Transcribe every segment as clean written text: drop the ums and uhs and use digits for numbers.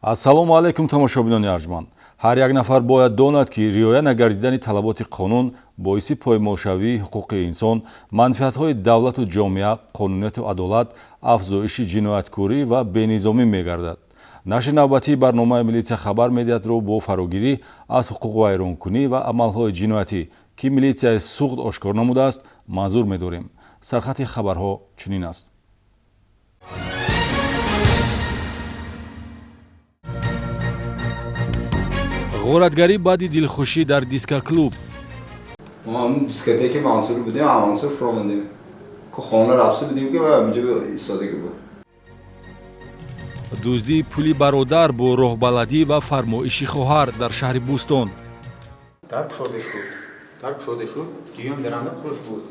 Ассалому алайкум, тамошобинони арҷманд. Ҳар як нафар бояд донад, ки риоя нагардидани талаботи қонун боиси поймолшавии ҳуқуқи инсон, манфиатҳои давлату ҷомеа, қонунияту адолат, афзоиши ҷинояткорӣ ва бенизомӣ мегардад. Нашри навбатии барномаи «Милитсия хабар медиҳад»-ро бо фарогирӣ аз ҳуқуқвайронкунӣ ва амалҳои ҷиноятӣ, ки милитсияи Суғд ошкор намудааст, манзур медорем. Сархати хабарҳо чунин аст. Ғоратгарӣ баъди дилхушӣ дар дискоклуб. Мо ҳамун дискотеки Мансур будем, Мансур фуромадем. Ку хона рафта будем, ки ҳаминҷо истодагӣ буд. Дуздии пули бародар бо роҳбаладӣ ва фармоиши хоҳар дар шаҳри Бӯстон. Дар кушода шуд, дар кушода шуд, дуюм даранда хурш буд.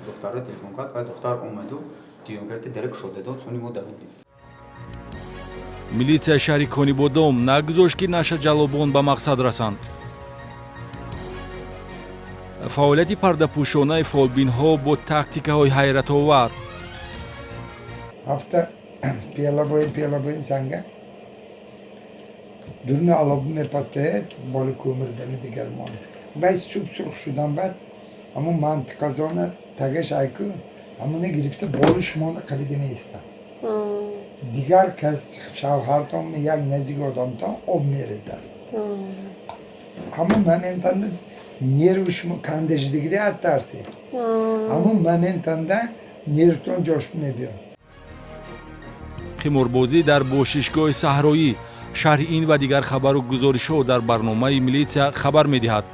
Духтарро телефон кард ва духтар омаду дуюм кард, дара кушода дод, сони мо даромадем. Милитсияи шаҳри Конибодом нагузошт, ки нашаҷаллобон ба мақсад расанд. Фаъолияти пардапӯшонаи фолбинҳо бо тактикаҳои ҳайратовар. Ҳафта пиёлабои пиёлабои санга дуруни алоби мепатояд, боли кӯмир дами дигар мон. Вай суб сурх шудан, баъд ҳамун мантиқазона тагаш айку ҳамуна гирифта боли шумона қабида меистад. Дигар кас, шавҳартон, як наздик одамтон об мерезад. Ҳамун моментанда нерви шумо кандашидагида аз тарсе. Ҳамун моментанда нервтон ҷош мебиёд. Қиморбозӣ дар бошишгоҳи саҳроӣ. Шарҳи ин ва дигар хабару гузоришҳо дар барномаи «Милитсия хабар медиҳад».